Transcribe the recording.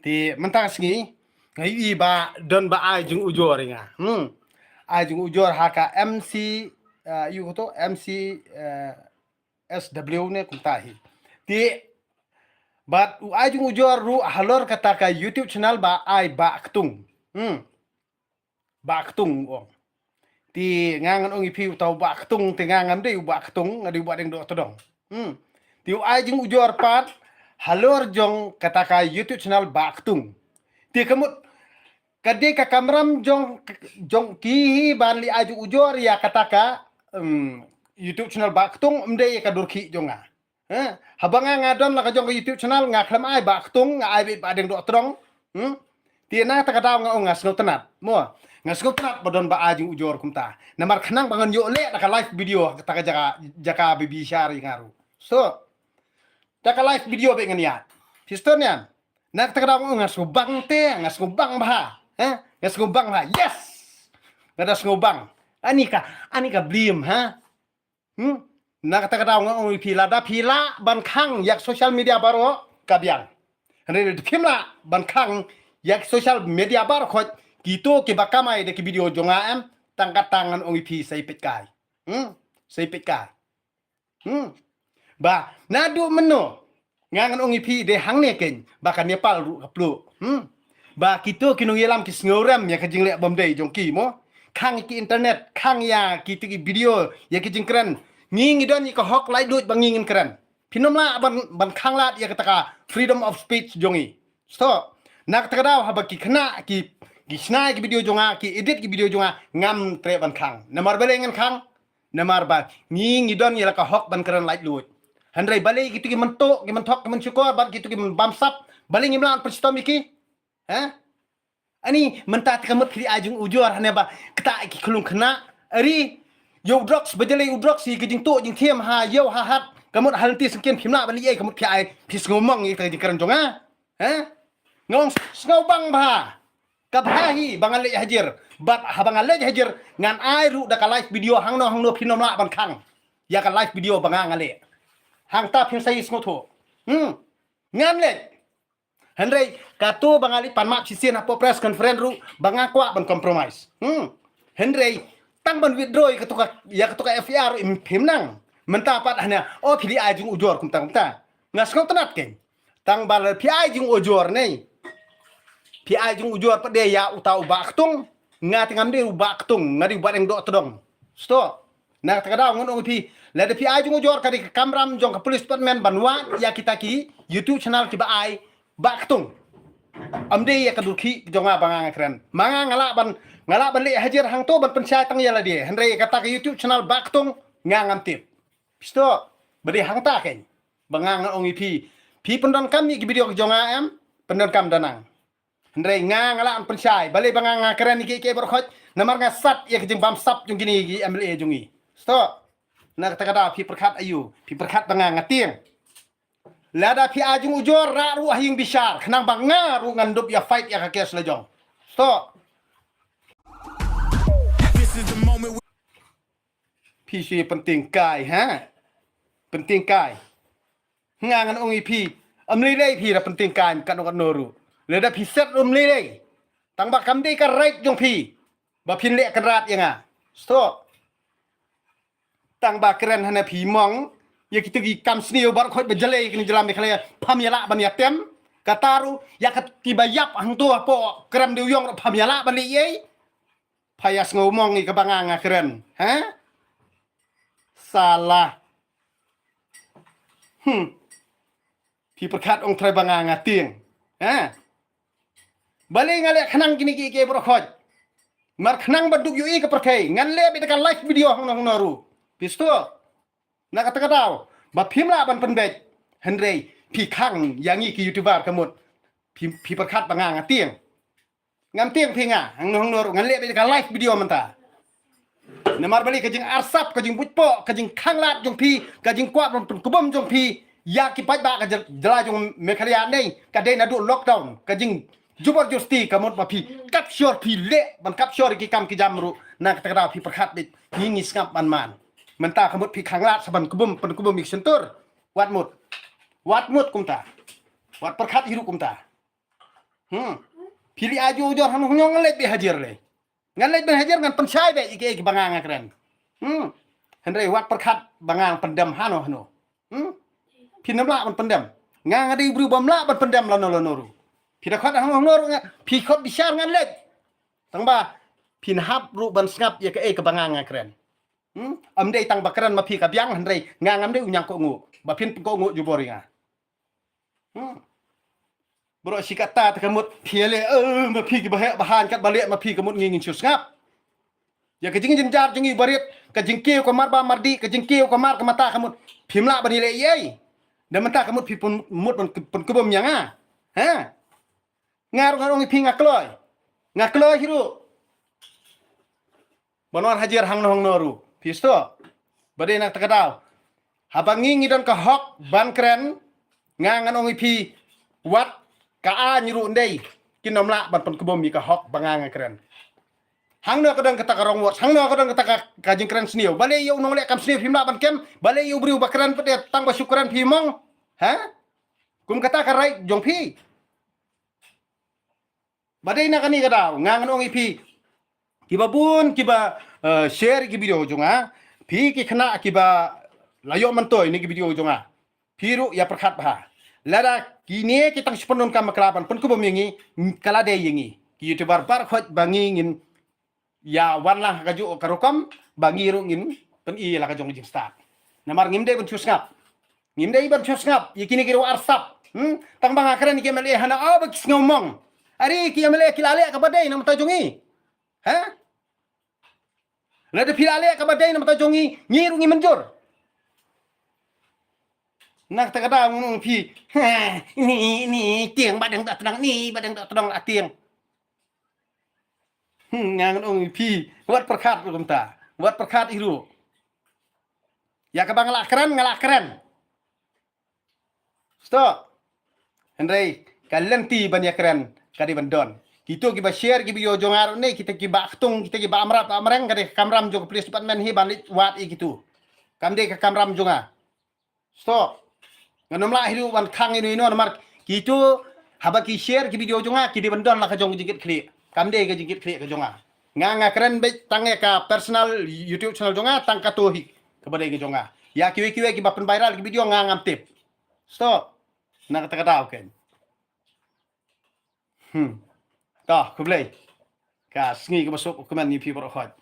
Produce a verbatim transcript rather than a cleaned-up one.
Te mynta ka sngi nga ïohi ba don ba ai jingujor ïa nga. Hmm. Ai jingujor ha ka M C, eh, ïa kato M C, eh, S W ne kumta hi. Te bad u ai jingujor ruh halor kata ka YouTube channel ba ai Bah Ktung. Hmm. Bah Ktung u ong. Te nga ngan ong ïa phi uta u Bah Ktung, te nga ngam dei u Bah Ktung, nga dei u Bah Deng Dohtdong. Hmm. Te u ai jingujor pat halor jong kata ka YouTube channel Bah Ktung. Te ka mut ka dei ka kamram jong, jong ki hi ban leh ai jingujor ïa kata ka, hmm, YouTube channel Bah Ktung, ym dei ïa ka dur khih jong nga. Eh, haba nga, nga don la ka jong ka YouTube channel, nga khlem ai Bah Ktung, nga ai beit Bah Deng Dohtdong. Hmm? Te na kata ka daw nga ong nga sngewtynnat. Mo, nga sngewtynnat ba don ba ai jingujor kumta. Namar khnang ba ngan ïoh leh da ka live video ha kata ka jaka, jaka ba bishar ïa nga ruh. So, da ka live video beit ngan ïaid. Phi sngewthuh ne em? Na kata ka daw nga ong nga sngewbang te, nga sngewbang bha. Eh? Nga sngewbang bha. Yes! Nga da sngewbang. Ani ka, ani ka blim, ha? Hmm? Na kata ka daw nga ong ïa phi, lada phi lah ban khang ïa ka social media baroh ka biang. Hynrei lada phim lah ban khang ïa ka social media baroh khoit, kito kiba kamai da ki video jong nga em, tang kata ngan ong ïa phi sa ïa peit kai. Hmm? Sa ïa peit kai. Hmm? Ba naduh mynno nga ngan ong ïa phi, dei hangne keiñ ba ka Nepal ruh ka pluh. Hmm? Ba kito ki nongïalam ki sngewrem ïa ka jingleh bym dei jong ki mo. Khang ïa ki internet, khang ïa kito ki video, ïa ki jingkren. Ngi ngi don ïa ka hok laitluid ba ngi ngin kren. Phin ym lah ban, ban khanglad ïa kata ka freedom of speech jong ngi. Sngewthuh. Na kata ka daw haba ki khynnah ki, ki shna ïa ki video jong nga, ki edit ki video jong nga, ngam treh ban khang. Namar balei ngan khang? Namar ba ngi ngi don ïa la ka hok ban kren laitluid. Hynrei balei kito ki mynta, ki mynta, ki mynshukor bad kito ki bamsap, balei ngim lah ban pynshitom ïa ki? Ha? Ani mynta te ka mut phi ai jingujor hane ba kata ki khlung khynnah. Ari ïa u drugs, ba jlei u drugs ïa ki jingtuh jingthiam ha ïew ha hat, ka mut ha lynti syngkien phim lah ban leh ei, ka mut phi ai, phi sngewmong ïa ka jingkren jong nga. Ha? Nga ong sngewbang bha. Ka bha hi ba nga leit hajir. Bad haba nga leit hajir, ngan ai ruh da ka live video hangno hangno phin ym lah ban khang ïa ka live video ba nga nga leh. Hangta phin sa ïohsngew thuh. Hmm. Ngan leit. Hynrei kato ba nga leit pan map shisien hapoh press conference ruh ba nga kwah ban compromise. Hmm. Hynrei tang ban withdraw ïa kato ka, ïa kato ka F I R ruh phim nang. Mynta pat hana, oh, phi dei ai jingujor kumta kumta. Nga sngewtynnat keiñ. Tang ba la phi ai jingujor ne, phi ai jingujor pat de ïa uta u Bah Ktung. Nga te ngam dei u Bah Ktung, nga dei u Bah Deng Dohtdong. Sngewthuh. Na kata ka daw ngan ong ïa phi, lada phi ai jingujor, ka dei ka kamram jong ka police department ban wad ïa kita ki YouTube channel kiba ai Bah Ktung. Ym dei ïa ka dur khih jong nga ba nga nga kren. Ma nga nga lah ban, nga lah ban leit hajir hangto ban pynshai tang ïa lade. Hynrei kata ka YouTube channel Bah Ktung nga ngam tip. Sngewthuh. Ba dei hangta keiñ ba nga nga ong ïa phi, phi pyndonkam ïa ki video ki jong nga em, pyndonkam da nang. Hynrei nga nga lah ban pynshai, balei ba nga nga kren ïa kiei kiei baroh khoit, namar nga sat ïa ka jingbamsap jong kine ki M L A jong ngi. Sngewthuh. Na kata ka daw phi pyrkhat aïu, phi pyrkhat ba nga nga tieng. Lada phi ai jingujor, rah ruh ha ïing bishar, khnang ba nga ruh ngan dup ïa fight ïa ka case la jong. Sngewthuh. This is the moment we Phi shu pyntieng kai, ha? Pyntieng kai. Nga ngan ong ïa phi, ym lei lei phi da pyntieng kai katno katno ruh. Lada phi set ruh ym lei lei. Tang ba kam dei ka right jong phi ba phin leh kynrad ïa nga. Sngewthuh. Tang ba kren hana phi mong ïa kito ki kam sniew baroh khoit ba jlei kine jylla Meghalaya, pham ïa lah ban ïa tem. Kata ruh ïa kito kiba ïap hangto hapoh Krem Dewïong ruh pham ïa lah ban leh ei. Pha ïa sngew mong ïa kaba nga nga kren, ha? Salah. Hmm. Phi pyrkhat ong trai ba nga nga tieng, ha? Balei nga leh khnang kine kiei kiei baroh khoit? Mar khnang ba duk ïohi ka pyrthei, ngan leh beit ka live video hangno hangno ruh. Phi sngewthuh? Na kata ka daw ba phim lah ban pynbeit, hynrei phi khang ïa ngi ki YouTuber ka mut. Phi, phi pyrkhat ba nga nga tieng. Ngam tieng phi nga, hangno hangno ruh ngan leh beit ka live video mynta. Namar balei ka jingarsap, ka jingbuitpoh, ka jingkhanglad jong phi, ka jingkwah ban pynkubum jong phi ïa ki paidbah ka jyl-, jylla jong Meghalaya ne, ka dei naduh lockdown, ka jingjubor jubor sti ka mut ba phi capture, phi leh ban capture ki kam ki jam ruh. Na kata ka daw phi pyrkhat beit, ngi ngi sngap ban man. Mynta ka mut phi khanglad sa ban kubum, pynkubum ïa ki shyntur. Wat mut. Wat mut kumta. Wat pyrkhat hi ruh kumta. Hmm. Phi leh ajo ujor hangno hangno ngan leit beit hajar lei. Ngan leit beit hajar ngan pynshai beit ïa kiei kiba nga nga kren. Hmm. Hynrei wat pyrkhat ba ngan pyndem hangno hangno. Hmm. Phin ym lah ban pyndem. Nga nga dei u briew bym lah ban pyndem lano lano ruh. Phi da khot hangno hangno ruh nga, phi khot bishar ngan leit. Tang ba phin hap ruh ban sngap ïa kaei kaba nga nga kren. Hmm. Ym dei tang ba kren ma phi ka biang hynrei nga ngam dei u ñiangkohnguh ba phin pyngkohnguh jubor ïa nga. Hmm. Baroh shi katta te ka mut phi leh, eh, ma phi kiba heh ba haiñ katba leh ma phi ka mut ngi ngin shu sngap. Ïa ka jingjynjar jong ngi barit, ka jingkiew ka mar ba mar dih, ka jingkiew ka mar ka mata ka mut phim lah ban ïaleh ei. Da mynta ka mut phi pyn mut ban pynkubum ïa nga. Ha? Nga ruh ngan ong ïa phi nga kloi. Nga kloi hi ruh. Ban wan hajar hangno hangno ruh. Phi sngewthuh? Ba dei na kata ka daw haba ngi ngi don ka hok ban kren, nga ngan ong ïa phi wat ka aiñ ruh ndei kin ym lah ban pynkubum ïa ka hok ba nga nga kren. Hangno ka don kata ka wrong words, hangno ka don kata ka, ka jingkren sniew. Balei ïa u nongleh kam sniew phim lah ban kem, balei ïa u briew ba kren pat tang ba shu kren phi mong. Ha? Kum kata ka right jong phi. Ba dei na kane ka daw nga ngan ong ïa phi kiba bun kiba, eh, share ki video jong nga, phi ki khynnah kiba la ïoh myntoi ne ki video jong nga. Phi ruh ïa pyrkhat bha. Lada kine ki tang shu pyndonkam bakla ban pynkubum ïa ngi, ka la dei ïa ngi ki YouTuber baroh khoit ba ngi ngin ïa wan lang ha kajuh ka rukom ba ngi ruh ngin pyni la ka jong ka jingstad. Namar ngim dei ban shu sngap. Ngim dei ban shu sngap ïa kine ki ruh arsap. Hmm? Tang ba nga kren ki MLA hana, ah, ba ki sngew mong. Are ki MLA ki la leh kaba dei na bynta jong ngi. Ha? Lada phi la leh kaba dei na bynta jong ngi, ngi ruh ngi mynjur. Na kata ka daw ngan ong ïa phi, ha, ni ni tieng ba dang da tnang, ni ba dang da tnang la tieng. Hmm, nga ngan ong ïa phi wat pyrkhat ruh kumta. Wat pyrkhat hi ruh. Ïa kaba nga la kren, nga la kren. Sngewthuh? Hynrei ka lynti ban ïa kren ka dei ban don. Kito kiba share ki video jong nga ruh ne kita kiba ktung, kita kiba amrap amreng, ka dei ka kamram jong ka police department hi ban leit wad ïa kito. Kam dei ka kamram jong nga. Sngewthuh? Ngan ym lah hi ruh ban khang ïano ïano namar kito haba ki share ki video jong nga ki dei ban don la ka jong ka jingkitkhlieh. Kam dei ka jingkitkhlieh ka jong nga. Nga nga kren beit tang ïa ka personal YouTube channel jong nga, tang kato hi kaba dei ka jong nga. Ïa kiwei kiwei kiba pynviral ki video nga ngam tip. Sngewthuh? Na kata ka daw ken. Hmm. To, khublei. Ka sngi kaba suk, kumne ïa phi baroh khoit.